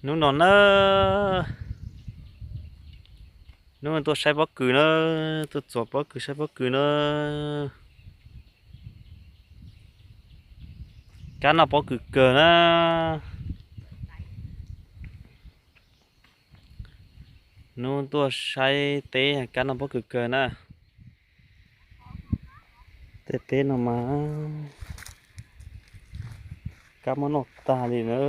Hnub no na, hnub no tuaj saib pob kws na, tuaj txuas pob kws saib pob kws na. Kab noj pob kws kawg na. Hnub tuaj saib teb kab noj pob kws kawg na. Tej teb no mas kab muab noj tag li na.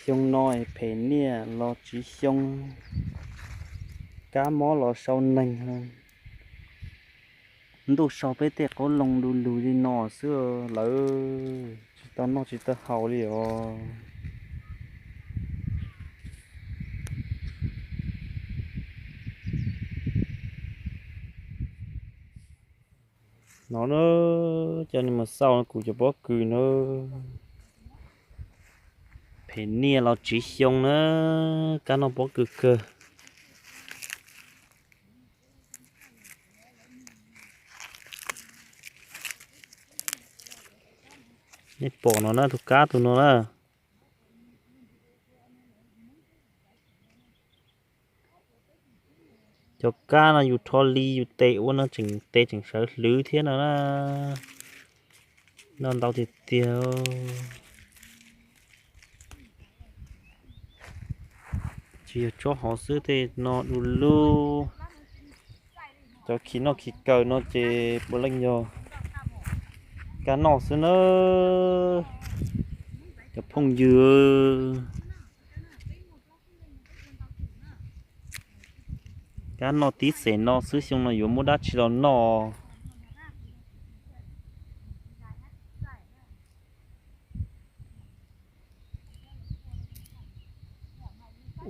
Xyoo no phem niaj los tsiv xyoo, kab mob los sau neeg. Ntuj sau peb tej qoob loo du lug li no xwb lawm, tsis tau noj tsis tau haus li os. No na, coj nej mus xauj kuv cov pob kws na. Phem niaj los tsiv xyoo na, kab noj pob kws kawg. Nej pom no na, tus kab tus no na. Cov kab no yus rho li yus tes ua no tseem tes tseem sawv hlwv thiab no na. Noj ntau tiag tiag. Tsis yog tsob hauv xwb, tej no du lug. Cov khi noj khi kaw no ces puav leej yog kab noj xwb na, cov phooj ywg. Kab noj tib xeem no xwb, xyoo no yuav muab dab tsi los noj.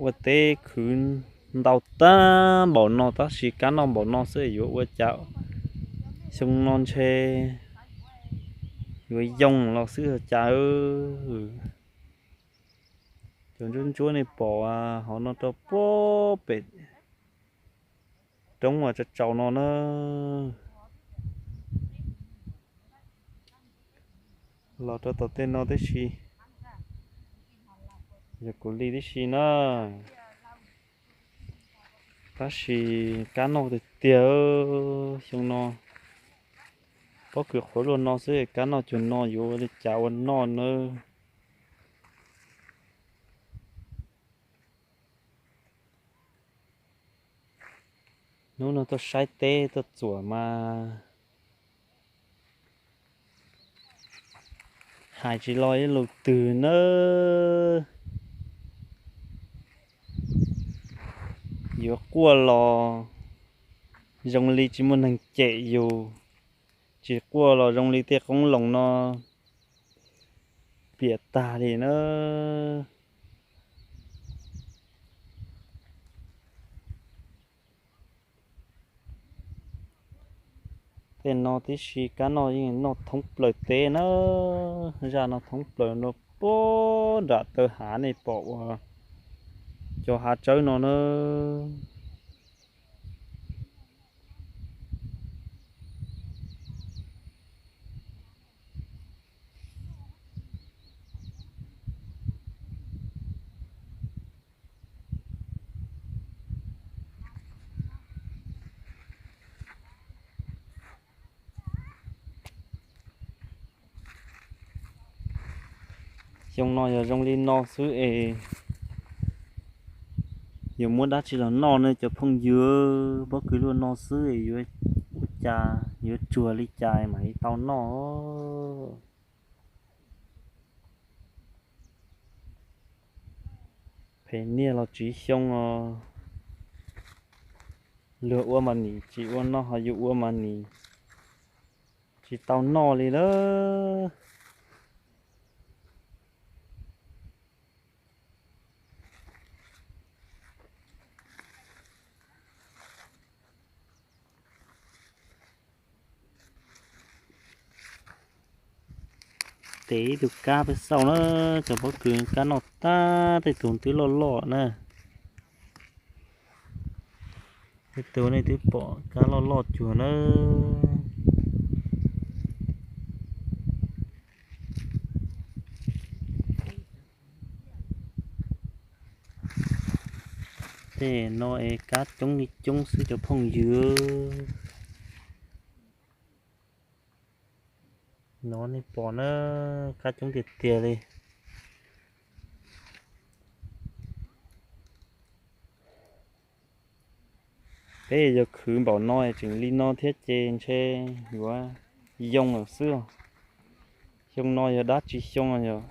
Ua teb khwv ntau tag npaum no tab sis kab noj npaum no xwb yuav ua cas xyoo no ntshe yuav yoo los xwb cas. Cov ntsuab ntsuab nej pom hauv no rau puag pem roob uas tsaus tsaus no na. Los rau tom tej no tib si, yog kuv li tib si na. Tab sis kab noj tiag tiag, xyoo no pob kws qhuav luaj no xwb, kab noj cuag no yuav ua li cas ua noj nawb. Hnub no tuaj saib teb tuaj txuas mas hais tsis lo ib lus twg nawb. Yuav quaj los zoo li tsis muaj neeg cem yus, tsis quaj los zoo li tej qoob loo no piam tag li na. Tej no tib si kab noj yeej noj thoob plaws teb na, zaj no thoob plaws no puag nram taw hav nej pom uas cov hav tsawb no na. Xyoo no yog zoo li no xwb es yuav muab dab tsi los noj ne cov phooj ywg, pob kws luaj no xwb es yuav ua cas, yuav tsuag li cas mam li tau noj. Phem niaj los tsiv xyoo os, luag ua mas nim tsis ua noj, ho yus ua mas nim tsis tau noj li lawm. Tes ib tug kab peb xauj na, cov pob kws kab noj tag, tej tug twb loj loj na. Tus nej twb pom kab loj loj cuag na. Tej no es kab coob li coob xwb cov phooj ywg. No nej pom na, kab coob tiag tiag li. Peb yog khwv npaum no tseem li no thiab ces ntshe yuav yoo lawm xwb. Xyoo no yog dab tsi xyoo yog